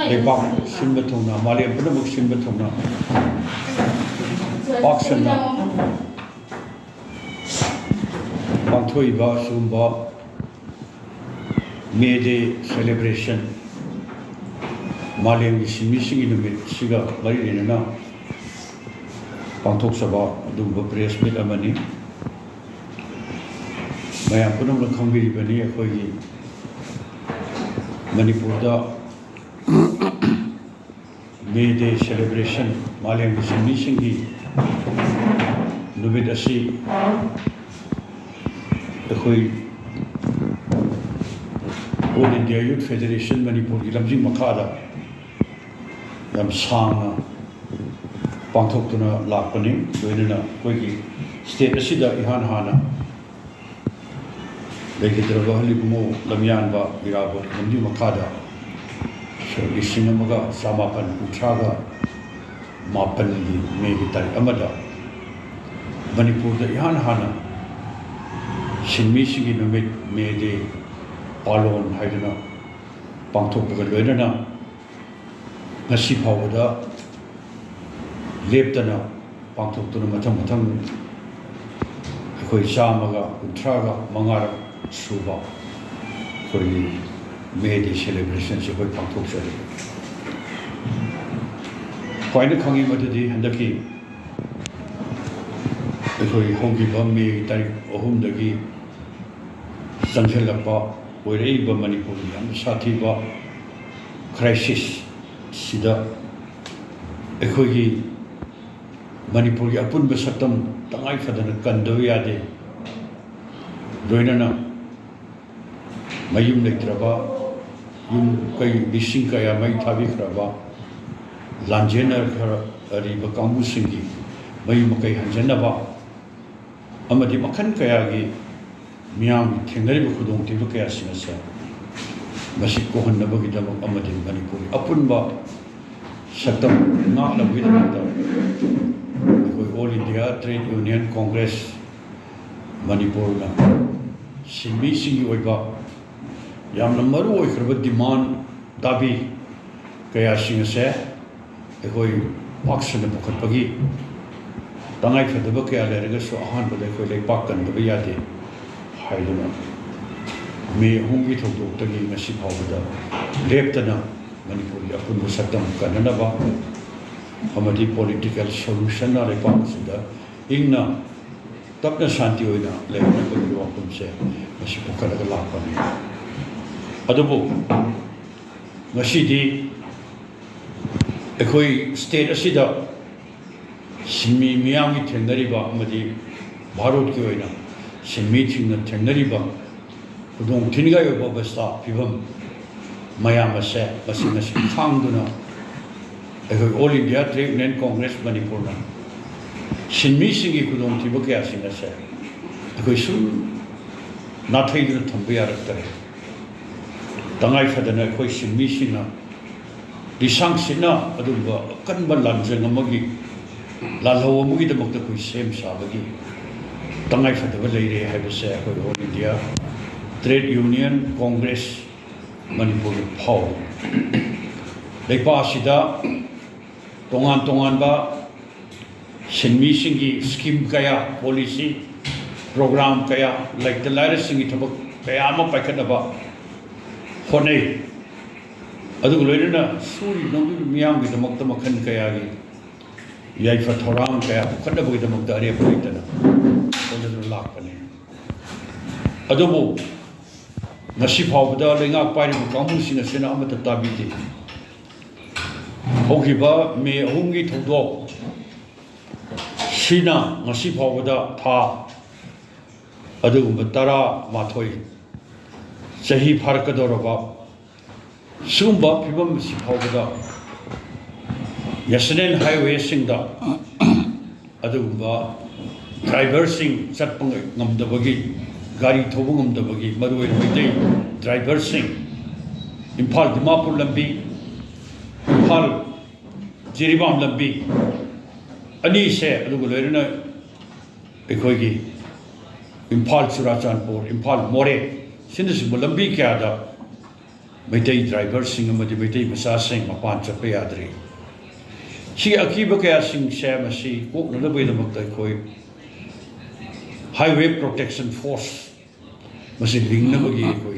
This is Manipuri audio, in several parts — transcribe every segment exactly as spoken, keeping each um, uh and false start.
ꯂꯩꯕꯥꯛ ꯁꯤꯟꯕ ꯊꯨꯡꯅ, ꯃꯥꯂꯦꯝ ꯄꯨꯝꯅꯃꯛ ꯁꯤꯟꯕ ꯊꯨꯡꯅ ꯄꯥꯛ ꯁꯟꯅ ꯄꯥꯡꯊꯣꯛꯏꯕ ꯁꯤꯒꯨꯝꯕ May Day celebration, ꯃꯥꯂꯦꯝꯒꯤ ꯁꯤꯟꯃꯤꯁꯤꯡꯒꯤ ꯅꯨꯃꯤꯠꯁꯤꯒ ꯃꯔꯤ ꯂꯩꯅꯅ ꯄꯥꯡꯊꯣꯛꯆꯕ ꯑꯗꯨꯒꯨꯝꯕ press meet ꯑꯃꯅꯤ꯫ ꯃꯌꯥꯝ ꯄꯨꯝꯅꯃꯛꯅ ꯈꯪꯕꯤꯔꯤꯕꯅꯤ, ꯑꯩꯈꯣꯏꯒꯤ ꯃꯅꯤꯄꯨꯔꯗ May Day celebration, ꯃꯥꯂꯦꯝꯒꯤ ꯁꯤꯟꯃꯤꯁꯤꯡꯒꯤ ꯅꯨꯃꯤꯠ ꯑꯁꯤ ꯑꯩꯈꯣꯏ All India Youth Federation ꯃꯅꯤꯄꯨꯔꯒꯤ ꯂꯝꯖꯤꯡ ꯃꯈꯥꯗ ꯌꯥꯝ ꯁꯥꯡꯅ ꯄꯥꯡꯊꯣꯛꯇꯨꯅ ꯂꯥꯛꯄꯅꯤ꯫ ꯂꯣꯏꯅꯅ ꯑꯩꯈꯣꯏꯒꯤ state ꯑꯁꯤꯗ ꯏꯍꯥꯟ ꯍꯥꯟꯅ ꯂꯩꯈꯤꯗ꯭ꯔꯕ ꯑꯍꯜ ꯏꯕꯨꯡꯉꯣ ꯂꯝꯌꯥꯟꯕ ꯏꯔꯥꯕꯣꯠ ꯂꯝꯖꯤꯡ ꯃꯈꯥꯗ ꯁꯣꯛ ꯂꯤꯁꯤꯡ ꯑꯃꯒ ꯆꯃꯥꯄꯟ ꯀꯨꯟꯊ꯭ꯔꯥꯒ ꯃꯥꯄꯟꯒꯤ ꯃꯦꯒꯤ ꯇꯥꯔꯤꯛ ꯑꯃꯗ ꯃꯅꯤꯄꯨꯔꯗ ꯏꯍꯥꯟ ꯍꯥꯟꯅ ꯁꯤꯟꯃꯤꯁꯤꯡꯒꯤ ꯅꯨꯃꯤꯠ, May Day ꯄꯥꯂꯣꯟ ꯍꯥꯏꯗꯨꯅ ꯄꯥꯡꯊꯣꯛꯄꯒ ꯂꯣꯏꯅꯅ ꯉꯁꯤ ꯐꯥꯎꯕꯗ ꯂꯦꯞꯇꯅ ꯄꯥꯡꯊꯣꯛꯇꯨꯅ ꯃꯊꯪ ꯃꯊꯪ ꯑꯩꯈꯣꯏ ꯆꯥꯝꯃꯒ ꯀꯨꯟꯊ꯭ꯔꯥꯒ ꯃꯉꯥꯔꯛ ꯁꯨꯕ ꯑꯩꯈꯣꯏꯒꯤ May Day celebration ꯑꯁꯤ ꯑꯩꯈꯣꯏ ꯄꯥꯡꯊꯣꯛꯆꯔꯤ꯫ ꯈ꯭ꯋꯥꯏꯅ ꯈꯪꯉꯤ ꯃꯗꯨꯗꯤ ꯍꯟꯗꯛꯀꯤ ꯑꯩꯈꯣꯏ ꯍꯧꯈꯤꯕ May ꯇꯥꯔꯤꯛ ꯑꯍꯨꯝꯗꯒꯤ ꯆꯪꯁꯤꯜꯂꯛꯄ ꯑꯣꯏꯔꯛꯏꯕ ꯃꯅꯤꯄꯨꯔꯒꯤ ꯌꯥꯝꯅ ꯁꯥꯊꯤꯕ crisis ꯁꯤꯗ ꯑꯩꯈꯣꯏꯒꯤ ꯃꯅꯤꯄꯨꯔꯒꯤ ꯑꯄꯨꯟꯕ ꯁꯛꯇꯝ ꯇꯉꯥꯏ ꯐꯗꯅ ꯀꯟꯗꯕ ꯌꯥꯗꯦ꯫ ꯂꯣꯏꯅꯅ ꯃꯌꯨꯝ ꯂꯩꯇ꯭ꯔꯕ, ꯌꯨꯝ ꯀꯩ ꯂꯤꯁꯤꯡ ꯀꯌꯥ ꯃꯩ ꯊꯥꯕꯤꯈ꯭ꯔꯕ, ꯂꯥꯟꯖꯦꯟꯅꯔꯤꯕ ꯀꯥꯡꯕꯨꯁꯤꯡꯒꯤ ꯃꯌꯨꯝ ꯃꯀꯩ ꯍꯟꯖꯟꯅꯕ ꯑꯃꯗꯤ ꯃꯈꯜ ꯀꯌꯥꯒꯤ ꯃꯤꯌꯥꯝꯒꯤ ꯊꯦꯡꯅꯔꯤꯕ ꯈꯨꯗꯣꯡꯊꯤꯕ ꯀꯌꯥꯁꯤꯡ ꯑꯁꯦ ꯃꯁꯤ ꯀꯣꯛꯍꯟꯅꯕꯒꯤꯗꯃꯛ ꯑꯃꯗꯤ ꯃꯅꯤꯄꯨꯔꯒꯤ ꯑꯄꯨꯟꯕ ꯁꯛꯇꯝ ꯉꯥꯛꯅꯕꯒꯤꯗꯃꯛꯇ ꯑꯩꯈꯣꯏ All India Trade Union Congress ꯃꯅꯤꯄꯨꯔꯅ ꯁꯤꯟꯃꯤꯁꯤꯡꯒꯤ ꯑꯣꯏꯕ ꯌꯥꯝꯅ ꯃꯔꯨ ꯑꯣꯏꯈ꯭ꯔꯕ demand, ꯗꯥꯕꯤ ꯀꯌꯥꯁꯤꯡ ꯑꯁꯦ ꯑꯩꯈꯣꯏ ꯄꯥꯛ ꯁꯟꯅ ꯄꯨꯈꯠꯄꯒꯤ ꯇꯉꯥꯏꯐꯗꯕ ꯀꯌꯥ ꯂꯩꯔꯒꯁꯨ ꯑꯍꯥꯟꯕꯗ ꯑꯩꯈꯣꯏ ꯂꯩꯄꯥꯛ ꯀꯟꯗꯕ ꯌꯥꯗꯦ ꯍꯥꯏꯗꯨꯅ ꯃꯦ ꯑꯍꯨꯝꯒꯤ ꯊꯧꯗꯣꯛꯇꯒꯤ ꯉꯁꯤ ꯐꯥꯎꯕꯗ ꯂꯦꯞꯇꯅ ꯃꯅꯤꯄꯨꯔꯒꯤ ꯑꯄꯨꯟꯕ ꯁꯛꯇꯝ ꯀꯟꯅꯅꯕ ꯑꯃꯗꯤ political solution ꯂꯩꯄꯥꯛ ꯑꯁꯤꯗ ꯏꯪꯅ ꯇꯞꯅ ꯁꯥꯟꯇꯤ ꯑꯣꯏꯅ ꯂꯩꯅꯕꯒꯤ ꯋꯥꯐꯝꯁꯦ ꯃꯁꯤ ꯄꯨꯈꯠꯂꯒ ꯂꯥꯛꯄꯅꯤ꯫ ꯑꯗꯨꯕꯨ ꯉꯁꯤꯗꯤ ꯑꯩꯈꯣꯏ state ꯑꯁꯤꯗ ꯁꯤꯟꯃꯤ ꯃꯤꯌꯥꯝꯒꯤ ꯊꯦꯡꯅꯔꯤꯕ ꯑꯃꯗꯤ ꯚꯥꯔꯠꯀꯤ ꯑꯣꯏꯅ ꯁꯤꯟꯃꯤꯁꯤꯡꯅ ꯊꯦꯡꯅꯔꯤꯕ ꯈꯨꯗꯣꯡ ꯊꯤꯅꯤꯡꯉꯥꯏ ꯑꯣꯏꯕ ꯑꯕꯁꯊꯥ ꯐꯤꯕꯝ ꯃꯌꯥꯝ ꯑꯁꯦ ꯃꯁꯤ ꯉꯁꯤ ꯈꯥꯡꯗꯨꯅ ꯑꯩꯈꯣꯏ All India Trade Union Congress ꯃꯅꯤꯄꯨꯔꯅ ꯁꯤꯟꯃꯤꯁꯤꯡꯒꯤ ꯈꯨꯗꯣꯡꯊꯤꯕ ꯀꯌꯥꯁꯤꯡ ꯑꯁꯦ ꯑꯩꯈꯣꯏ ꯁꯨꯝ ꯅꯥꯊꯩꯗꯨꯅ ꯊꯝꯕ ꯌꯥꯔꯛꯇꯔꯦ꯫ ꯇꯉꯥꯏ ꯐꯗꯅ ꯑꯩꯈꯣꯏ ꯁꯤꯟꯃꯤꯁꯤꯡꯅ ꯂꯤꯁꯥꯡ ꯁꯤꯠꯅ ꯑꯗꯨꯒꯨꯝꯕ ꯑꯀꯟꯕ ꯂꯥꯟꯖꯪ ꯑꯃꯒꯤ ꯂꯥꯜꯍꯧ ꯑꯃꯒꯤꯗꯃꯛꯇ ꯑꯩꯈꯣꯏ ꯁꯦꯝ ꯁꯥꯕꯒꯤ ꯇꯉꯥꯏ ꯐꯗꯕ ꯂꯩꯔꯦ ꯍꯥꯏꯕꯁꯦ ꯑꯩꯈꯣꯏ All India Trade Union Congress ꯃꯅꯤꯄꯨꯔꯗ ꯐꯥꯎꯔꯤ꯫ ꯂꯩꯄꯥꯛ ꯑꯁꯤꯗ ꯇꯣꯉꯥꯟ ꯇꯣꯉꯥꯟꯕ ꯁꯤꯟꯃꯤꯁꯤꯡꯒꯤ scheme ꯀꯌꯥ, policy program ꯀꯌꯥ, ꯂꯩꯇ ꯂꯥꯏꯔꯁꯤꯡꯒꯤ ꯊꯕꯛ ꯀꯌꯥ ꯑꯃ ꯄꯥꯏꯈꯠꯅꯕ ꯍꯣꯠꯅꯩ꯫ ꯑꯗꯨꯒ ꯂꯣꯏꯅꯅ ꯁꯨꯔꯤ ꯅꯣꯝꯂꯤꯕ ꯃꯤꯌꯥꯝꯒꯤꯗꯃꯛꯇ ꯃꯈꯜ ꯀꯌꯥꯒꯤ ꯌꯥꯏꯐ ꯊꯧꯔꯥꯡ ꯀꯌꯥ ꯄꯨꯈꯠꯅꯕꯒꯤꯗꯃꯛꯇ ꯑꯔꯦꯞꯄ ꯂꯩꯇꯅ ꯍꯣꯠꯅꯗꯨꯅ ꯂꯥꯛꯄꯅꯤ꯫ ꯑꯗꯨꯕꯨ ꯉꯁꯤ ꯐꯥꯎꯕꯗ ꯂꯩꯉꯥꯛ ꯄꯥꯏꯔꯤꯕ ꯀꯥꯡꯕꯨꯁꯤꯡ ꯑꯁꯤꯅ ꯑꯃꯠꯇ ꯇꯥꯕꯤꯗꯦ꯫ ꯍꯧꯈꯤꯕ ꯃꯦ ꯑꯍꯨꯝꯒꯤ ꯊꯧꯗꯣꯛ ꯁꯤꯅ ꯉꯁꯤ ꯐꯥꯎꯕꯗ ꯊꯥ ꯑꯗꯨꯒꯨꯝꯕ ꯇꯔꯥ ꯃꯥꯊꯣꯏ, ꯆꯍꯤ ꯐꯥꯔꯛꯀꯗꯧꯔꯕ ꯁꯤꯒꯨꯝꯕ ꯐꯤꯕꯝ ꯑꯁꯤ ꯐꯥꯎꯕꯗ national highwayꯁꯤꯡꯗ ꯑꯗꯨꯒꯨꯝꯕ driverꯁꯤꯡ ꯆꯠꯄ ꯉꯝꯗꯕꯒꯤ, ꯒꯥꯔꯤ ꯊꯧꯕ ꯉꯝꯗꯕꯒꯤ, ꯃꯔꯨꯑꯣꯏꯅ ꯃꯩꯇꯩ driverꯁꯤꯡ, ꯏꯝꯐꯥꯜ ꯗꯤꯃꯥꯄꯨꯔ ꯂꯝꯕꯤ, ꯏꯝꯐꯥꯜ ꯖꯤꯔꯤꯕꯥꯝ ꯂꯝꯕꯤ ꯑꯅꯤꯁꯦ, ꯑꯗꯨꯒ ꯂꯣꯏꯅꯅ ꯑꯩꯈꯣꯏꯒꯤ ꯏꯝꯐꯥꯜ ꯆꯨꯔꯥꯆꯥꯟꯄꯨꯔ, ꯏꯝꯐꯥꯜ ꯃꯣꯔꯦ, ꯁꯤꯅꯆꯤꯡꯕ ꯂꯝꯕꯤ ꯀꯌꯥꯗ ꯃꯩꯇꯩ ꯗ꯭ꯔꯥꯏꯚꯔꯁꯤꯡ ꯑꯃꯗꯤ ꯃꯩꯇꯩ ꯃꯆꯥꯁꯤꯡ ꯃꯄꯥꯟ ꯆꯠꯄ ꯌꯥꯗ꯭ꯔꯤ꯫ ꯁꯤꯒꯤ ꯑꯀꯤꯕ ꯀꯌꯥꯁꯤꯡꯁꯦ ꯃꯁꯤ ꯀꯣꯛꯅꯅꯕꯒꯤꯗꯃꯛꯇ ꯑꯩꯈꯣꯏ Highway Protection Force ꯃꯁꯤ ꯂꯤꯡꯅꯕꯒꯤ ꯑꯩꯈꯣꯏ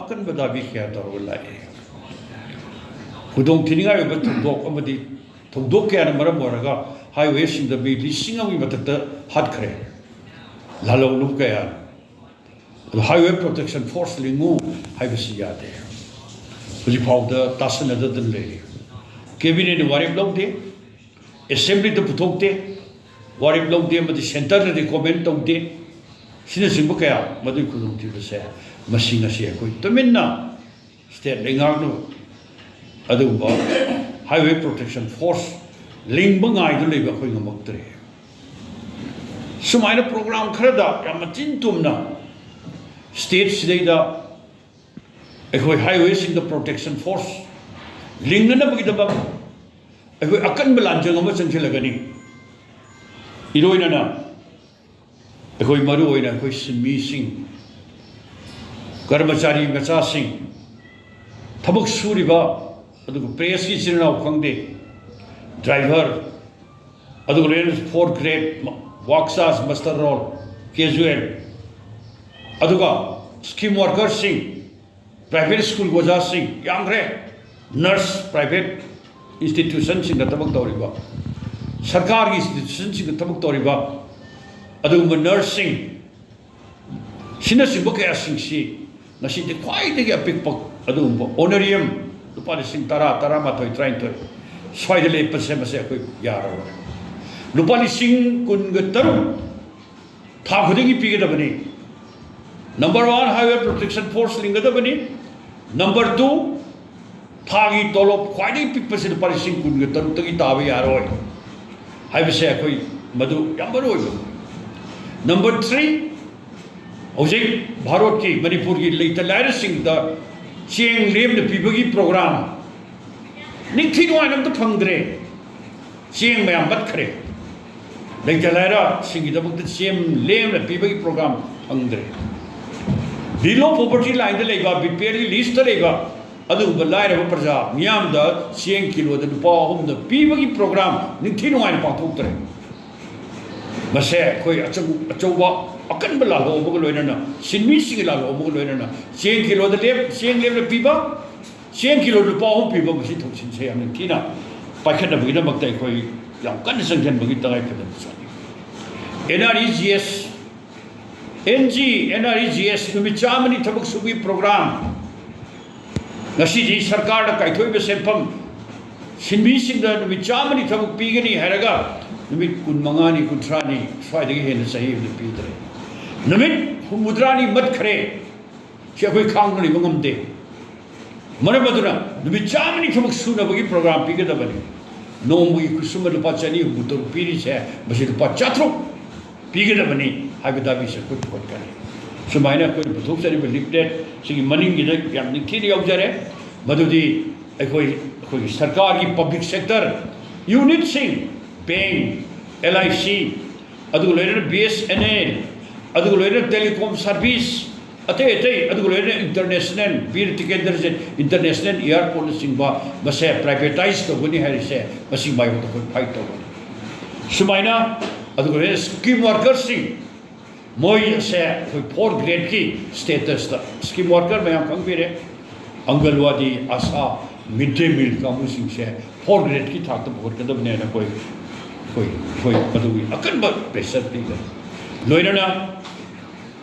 ꯑꯀꯟꯕ ꯗꯥꯕꯤ ꯀꯌꯥ ꯇꯧꯔꯒ ꯂꯥꯛꯑꯦ꯫ ꯈꯨꯗꯣꯡ ꯊꯤꯅꯤꯡꯉꯥꯏ ꯑꯣꯏꯕ ꯊꯧꯗꯣꯛ ꯑꯃꯗꯤ ꯊꯧꯗꯣꯛ ꯀꯌꯥꯅ ꯃꯔꯝ ꯑꯣꯏꯔꯒ ꯍꯥꯏꯋꯦꯁꯤꯡꯗ ꯃꯤ ꯂꯤꯁꯤꯡ ꯑꯃꯒꯤ ꯃꯊꯛꯇ ꯍꯥꯠꯈ꯭ꯔꯦ꯫ ꯂꯥꯜꯍꯧꯂꯨ ꯀꯌꯥ꯫ ꯑꯗꯣ Highway Protection Force ꯂꯤꯡꯉꯨ ꯍꯥꯏꯕꯁꯤ ꯌꯥꯗꯦ꯫ ꯍꯧꯖꯤꯛ ꯐꯥꯎꯗ ꯇꯥꯁꯟꯅꯗꯗꯅ ꯂꯩꯔꯤ꯫ ꯀꯦꯕꯤꯅꯦꯠꯅ ꯋꯥꯔꯦꯞ ꯂꯧꯗꯦ, ꯑꯦꯁꯦꯝꯕ꯭ꯂꯤꯗ ꯄꯨꯊꯣꯛꯇꯦ, ꯋꯥꯔꯦꯞ ꯂꯧꯗꯦ ꯑꯃꯗꯤ ꯁꯦꯟꯇꯔꯗ ꯔꯤꯀꯣꯃꯦꯟ ꯇꯧꯗꯦ꯫ ꯁꯤꯅꯆꯤꯡꯕ ꯀꯌꯥ ꯃꯗꯨꯒꯤ ꯈꯨꯗꯣꯡꯊꯤꯕꯁꯦ ꯃꯁꯤ ꯉꯁꯤ ꯑꯩꯈꯣꯏ ꯇꯨꯃꯤꯟꯅ ꯁ꯭ꯇꯦꯠ ꯂꯩꯉꯥꯛꯅ ꯑꯗꯨꯒꯨꯝꯕ Highway Protection Force ꯂꯤꯡꯕ ꯉꯥꯏꯗꯨꯅ ꯂꯩꯕ ꯑꯩꯈꯣꯏ ꯉꯝꯃꯛꯇ꯭ꯔꯦ꯫ ꯁꯨꯃꯥꯏꯅ ꯄ꯭ꯔꯣꯒ꯭ꯔꯥꯝ ꯈꯔꯗ ꯌꯥꯝ ꯃꯆꯤꯟ ꯇꯨꯝꯅ ꯁ꯭ꯇꯦꯠꯁꯤꯗꯩꯗ ꯑꯩꯈꯣꯏ ꯍꯥꯏꯋꯦꯁꯤꯡꯗ ꯄ꯭ꯔꯣꯇꯦꯛꯁꯟ ꯐꯣꯔꯁ ꯂꯤꯡꯅꯅꯕꯒꯤꯗꯃꯛ ꯑꯩꯈꯣꯏ ꯑꯀꯟꯕ ꯂꯥꯟꯖꯪ ꯑꯃ ꯆꯪꯁꯤꯜꯂꯒꯅꯤ꯫ ꯏꯔꯣꯏꯅꯅ ꯑꯩꯈꯣꯏ ꯃꯔꯨ ꯑꯣꯏꯅ ꯑꯩꯈꯣꯏ ꯁꯤꯟꯃꯤꯁꯤꯡ, ꯀꯔꯃꯆꯥꯔꯤ ꯃꯆꯥꯁꯤꯡ, ꯊꯕꯛ ꯁꯨꯔꯤꯕ, ꯑꯗꯨꯒ ꯄ꯭ꯔꯦꯁꯀꯤ ꯏꯆꯤꯟ ꯏꯅꯥꯎ ꯈꯪꯗꯦ, ꯗ꯭ꯔꯥꯏꯚꯔ, ꯑꯗꯨꯒ ꯔꯦꯟ ꯐꯣꯔ ꯒ꯭ꯔꯦꯗ, ꯋꯥꯛ ꯆꯥꯔꯖ, ꯃꯁꯇꯔ ꯔꯣꯜ, ꯀꯦꯖꯨꯋꯦꯜ, ꯑꯗꯨꯒ ꯁ꯭ꯀꯤꯝ ꯋꯥꯔꯀꯔꯁꯤꯡ, ꯄ꯭ꯔꯥꯏꯚꯦꯠ ꯁ꯭ꯀꯨꯜꯒꯤ ꯑꯣꯖꯥꯁꯤꯡ ꯌꯥꯝꯈ꯭ꯔꯦ, ꯅꯔꯁ, ꯄ꯭ꯔꯥꯏꯚꯦꯠ ꯏꯟꯁꯇꯤꯇ꯭ꯌꯨꯁꯟꯁꯤꯡꯗ ꯊꯕꯛ ꯇꯧꯔꯤꯕ, ꯁꯔꯀꯥꯔꯒꯤ ꯏꯟꯁꯇꯤꯇ꯭ꯌꯨꯁꯟꯁꯤꯡꯗ ꯊꯕꯛ ꯇꯧꯔꯤꯕ ꯑꯗꯨꯒꯨꯝꯕ ꯅꯔꯁꯁꯤꯡ, ꯁꯤꯅꯆꯤꯡꯕ ꯀꯌꯥꯁꯤꯡꯁꯤ ꯉꯁꯤꯗꯤ ꯈ꯭ꯋꯥꯏꯗꯒꯤ ꯑꯄꯤꯛꯄ ꯑꯗꯨꯒꯨꯝꯕ ꯑꯣꯅꯔꯤꯌꯝ ꯂꯨꯄꯥ ꯂꯤꯁꯤꯡ ꯇꯔꯥ, ꯇꯔꯥꯃꯥꯊꯣꯏ, ꯇꯔꯥꯅꯤꯊꯣꯏ ꯁ꯭ꯋꯥꯏꯗ ꯂꯦꯞꯄꯁꯦ ꯃꯁꯤ ꯑꯩꯈꯣꯏ ꯌꯥꯔꯔꯣꯏ꯫ ꯂꯨꯄꯥ ꯂꯤꯁꯤꯡ ꯀꯨꯟꯒ ꯇꯔꯨꯛ ꯊꯥ ꯈꯨꯗꯤꯡꯒꯤ ꯄꯤꯒꯗꯕꯅꯤ꯫ Number one, highway protection force ꯂꯤꯡꯒꯗꯕꯅꯤ꯫ ꯅꯝꯕꯔ ꯇꯨ, ꯊꯥꯒꯤ ꯇꯣꯂꯣꯞ ꯈ꯭ꯋꯥꯏꯗꯒꯤ ꯄꯤꯛꯄꯁꯤ ꯂꯨꯄꯥ ꯂꯤꯁꯤꯡ ꯀꯨꯟꯒ ꯇꯔꯨꯛꯇꯒꯤ ꯇꯥꯕ ꯌꯥꯔꯣꯏ ꯍꯥꯏꯕꯁꯦ ꯑꯩꯈꯣꯏ ꯃꯗꯨ ꯌꯥꯝ ꯃꯔꯨ ꯑꯣꯏꯕ꯫ ꯅꯝꯕꯔ ꯊ꯭ꯔꯤ, ꯍꯧꯖꯤꯛ ꯚꯥꯔꯠꯀꯤ, ꯃꯅꯤꯄꯨꯔꯒꯤ ꯂꯩꯇ ꯂꯥꯏꯔꯁꯤꯡꯗ ꯆꯦꯡ ꯂꯦꯝꯅ ꯄꯤꯕꯒꯤ ꯄ꯭ꯔꯣꯒ꯭ꯔꯥꯝ ꯅꯤꯡꯊꯤ ꯅꯨꯡꯉꯥꯏꯅ ꯑꯝꯇ ꯐꯪꯗ꯭ꯔꯦ꯫ ꯆꯦꯡ ꯃꯌꯥꯝ ꯄꯠꯈ꯭ꯔꯦ꯫ ꯂꯩꯇ ꯂꯥꯏꯔꯁꯤꯡꯒꯤꯗꯃꯛꯇ ꯆꯦꯡ ꯂꯦꯝꯅ ꯄꯤꯕꯒꯤ ꯄ꯭ꯔꯣꯒ꯭ꯔꯥꯝ ꯐꯪꯗ꯭ꯔꯦ꯫ ꯕꯤꯂꯣ ꯄꯣꯚꯔꯇꯤ ꯂꯥꯏꯟꯗ ꯂꯩꯕ, ꯕꯤ ꯄꯤ ꯑꯦꯜꯒꯤ ꯂꯤꯁꯇ ꯂꯩꯕ ꯑꯗꯨꯒꯨꯝꯕ ꯂꯥꯏꯔꯕ ꯄ꯭ꯔꯖꯥ ꯃꯤꯌꯥꯝꯗ ꯆꯦꯡ ꯀꯤꯂꯣꯗ ꯂꯨꯄꯥ ꯑꯍꯨꯝꯗ ꯄꯤꯕꯒꯤ ꯄ꯭ꯔꯣꯒ꯭ꯔꯥꯝ ꯅꯤꯡꯊꯤ ꯅꯨꯡꯉꯥꯏꯅ ꯄꯥꯡꯊꯣꯛꯇ꯭ꯔꯦ꯫ ꯃꯁꯦ ꯑꯩꯈꯣꯏ ꯑꯆꯧ-, ꯑꯆꯧꯕ ꯑꯀꯟꯕ ꯂꯥꯜꯍꯧ ꯑꯃꯒ ꯂꯣꯏꯅꯅ, ꯁꯤꯟꯃꯤꯁꯤꯡꯒꯤ ꯂꯥꯜꯍꯧ ꯑꯃꯒ ꯂꯣꯏꯅꯅ ꯆꯦꯡ ꯀꯤꯂꯣꯗ ꯂꯦꯞ-, ꯆꯦꯡ ꯂꯦꯞꯅ ꯄꯤꯕ, ꯆꯦꯡ ꯀꯤꯂꯣ ꯂꯨꯄꯥ ꯑꯍꯨꯝ ꯄꯤꯕ, ꯃꯁꯤ ꯊꯧꯁꯤꯜꯁꯦ ꯌꯥꯝ ꯅꯤꯡꯊꯤꯅ ꯄꯥꯏꯈꯠꯅꯕꯒꯤꯗꯃꯛꯇ ꯑꯩꯈꯣꯏ ꯌꯥꯝ ꯀꯟꯅ ꯆꯪꯁꯤꯟꯕꯒꯤ ꯇꯉꯥꯏ ꯐꯗꯅ ꯆꯪꯉꯤ꯫ N R E G S, N G, N R E G S ꯅꯨꯃꯤꯠ ꯆꯥꯝꯃꯅꯤ ꯊꯕꯛ ꯁꯨꯕꯒꯤ ꯄ꯭ꯔꯣꯒ꯭ꯔꯥꯝ, ꯉꯁꯤꯗꯤ ꯁꯔꯀꯥꯔꯗ ꯀꯥꯏꯊꯣꯛꯏꯕ ꯁꯦꯟꯐꯝ, ꯁꯤꯟꯃꯤꯁꯤꯡꯗ ꯅꯨꯃꯤꯠ ꯆꯥꯝꯃꯅꯤ ꯊꯕꯛ ꯄꯤꯒꯅꯤ ꯍꯥꯏꯔꯒ ꯅꯨꯃꯤꯠ ꯀꯨꯟꯃꯉꯥꯅꯤ, ꯀꯨꯟꯊ꯭ꯔꯥꯅꯤ ꯁ꯭ꯋꯥꯏꯗꯒꯤ ꯍꯦꯟꯅ ꯆꯍꯤ ꯑꯃꯗ ꯄꯤꯗ꯭ꯔꯦ꯫ ꯅꯨꯃꯤꯠ ꯍꯨꯝꯐꯨꯇꯔꯥꯅꯤ ꯃꯠꯈ꯭ꯔꯦ꯫ ꯁꯤ ꯑꯩꯈꯣꯏ ꯈꯥꯡꯅ ꯂꯩꯕ ꯉꯝꯗꯦ꯫ ꯃꯔꯝ ꯑꯗꯨꯅ ꯅꯨꯃꯤꯠ ꯆꯥꯝꯃꯅꯤ ꯊꯕꯛ ꯁꯨꯅꯕꯒꯤ ꯄ꯭ꯔꯣꯒ꯭ꯔꯥꯝ ꯄꯤꯒꯗꯕꯅꯤ꯫ ꯅꯣꯡꯃꯒꯤ ꯈꯨꯠꯁꯨꯃꯟ ꯂꯨꯄꯥ ꯆꯅꯤ ꯍꯨꯝꯐꯨ ꯇꯔꯨꯛ ꯄꯤꯔꯤꯁꯦ, ꯃꯁꯤ ꯂꯨꯄꯥ ꯆꯥꯇ꯭ꯔꯨꯛ ꯄꯤꯒꯗꯕꯅꯤ ꯍꯥꯏꯕ ꯗꯥꯕꯤꯁꯦ ꯑꯩꯈꯣꯏ ꯄꯨꯈꯠꯀꯅꯤ꯫ ꯁꯨꯃꯥꯏꯅ ꯑꯩꯈꯣꯏꯅ ꯄꯨꯊꯣꯛꯆꯔꯤꯕ ꯂꯤꯐꯂꯦꯠ ꯁꯤꯒꯤ ꯃꯅꯤꯡꯒꯤꯗ ꯌꯥꯝ ꯅꯤꯡꯊꯤꯅ ꯌꯥꯎꯖꯔꯦ꯫ ꯃꯗꯨꯗꯤ ꯑꯩꯈꯣꯏ, ꯑꯩꯈꯣꯏꯒꯤ ꯁꯔꯀꯥꯔꯒꯤ ꯄꯕ꯭ꯂꯤꯛ ꯁꯦꯛꯇꯔ ꯌꯨꯅꯤꯠꯁꯤꯡ, ꯕꯦꯡ, ꯑꯦꯜ ꯑꯥꯏ ꯁꯤ, ꯑꯗꯨꯒ ꯂꯣꯏꯅꯅ ꯕꯤ ꯑꯦꯁ ꯑꯦꯟ ꯑꯦꯜ, ꯑꯗꯨꯒ ꯂꯣꯏꯅꯅ ꯇꯦꯂꯤꯀꯣꯝ ꯁꯥꯔꯚꯤꯁ, ꯑꯇꯩ ꯑꯇꯩ, ꯑꯗꯨꯒ ꯂꯣꯏꯅꯅ ꯏꯟꯇꯔꯅꯦꯁꯅꯦꯜ ꯕꯤꯔ ꯇꯤꯀꯦꯟꯗ꯭ꯔꯖꯤꯠ ꯏꯟꯇꯔꯅꯦꯁꯅꯦꯜ ꯑꯦꯌꯥꯔꯄꯣꯔꯠꯅꯆꯤꯡꯕ, ꯃꯁꯦ ꯄ꯭ꯔꯥꯏꯚꯦꯇꯥꯏꯁ ꯇꯧꯒꯅꯤ ꯍꯥꯏꯔꯤꯁꯦ, ꯃꯁꯤ ꯃꯥꯌꯣꯛꯇ ꯑꯩꯈꯣꯏ ꯐꯥꯏꯠ ꯇꯧꯒꯅꯤ꯫ ꯁꯨꯃꯥꯏꯅ, ꯑꯗꯨꯒ ꯂꯣꯏꯅꯅ ꯁ꯭ꯀꯤꯝ ꯋꯥꯔꯀꯔꯁꯤꯡ, ꯃꯣꯏ ꯑꯁꯦ ꯑꯩꯈꯣꯏ ꯐꯣꯔ ꯒ꯭ꯔꯦꯗꯀꯤ ꯁ꯭ꯇꯦꯇꯁꯇ ꯁ꯭ꯀꯤꯝ ꯋꯥꯔꯀꯔ ꯃꯌꯥꯝ ꯈꯪꯕꯤꯔꯦ, ꯑꯪꯒꯜꯋꯥꯗꯤ, ꯑꯁꯥ, ꯃꯤꯗ ꯗꯦ ꯃꯤꯜ ꯀꯥꯡꯕꯨꯁꯤꯡꯁꯦ ꯐꯣꯔ ꯒ꯭ꯔꯦꯗꯀꯤ ꯊꯥꯛꯇ ꯄꯨꯈꯠꯀꯗꯕꯅꯦꯅ ꯑꯩꯈꯣꯏ, ꯑꯩꯈꯣꯏ, ꯑꯩꯈꯣꯏ ꯃꯗꯨꯒꯤ ꯑꯀꯟꯕ ꯄ꯭ꯔꯦꯁꯔ ꯄꯤꯒꯅꯤ꯫ ꯂꯣꯏꯅꯅ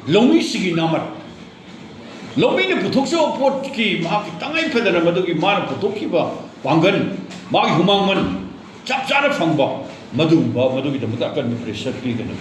ꯂꯧꯃꯤꯁꯤꯒꯤ ꯅꯥꯃꯠ, ꯂꯧꯃꯤꯅ ꯄꯨꯊꯣꯛꯆꯕ ꯄꯣꯠꯀꯤ ꯃꯍꯥꯛꯀꯤ ꯇꯉꯥꯏ ꯐꯗꯅ ꯃꯗꯨꯒꯤ ꯃꯥꯅ ꯄꯨꯊꯣꯛꯈꯤꯕ ꯄꯥꯡꯒꯜ, ꯃꯥꯒꯤ ꯍꯨꯃꯥꯡꯃꯟ ꯆꯞ ꯆꯥꯅ ꯐꯪꯕ, ꯃꯗꯨꯒꯨꯝꯕ, ꯃꯗꯨꯒꯤꯗꯃꯛꯇ ꯑꯀꯟꯕ ꯄ꯭ꯔꯦꯁꯔ ꯄꯤꯒꯅꯤ꯫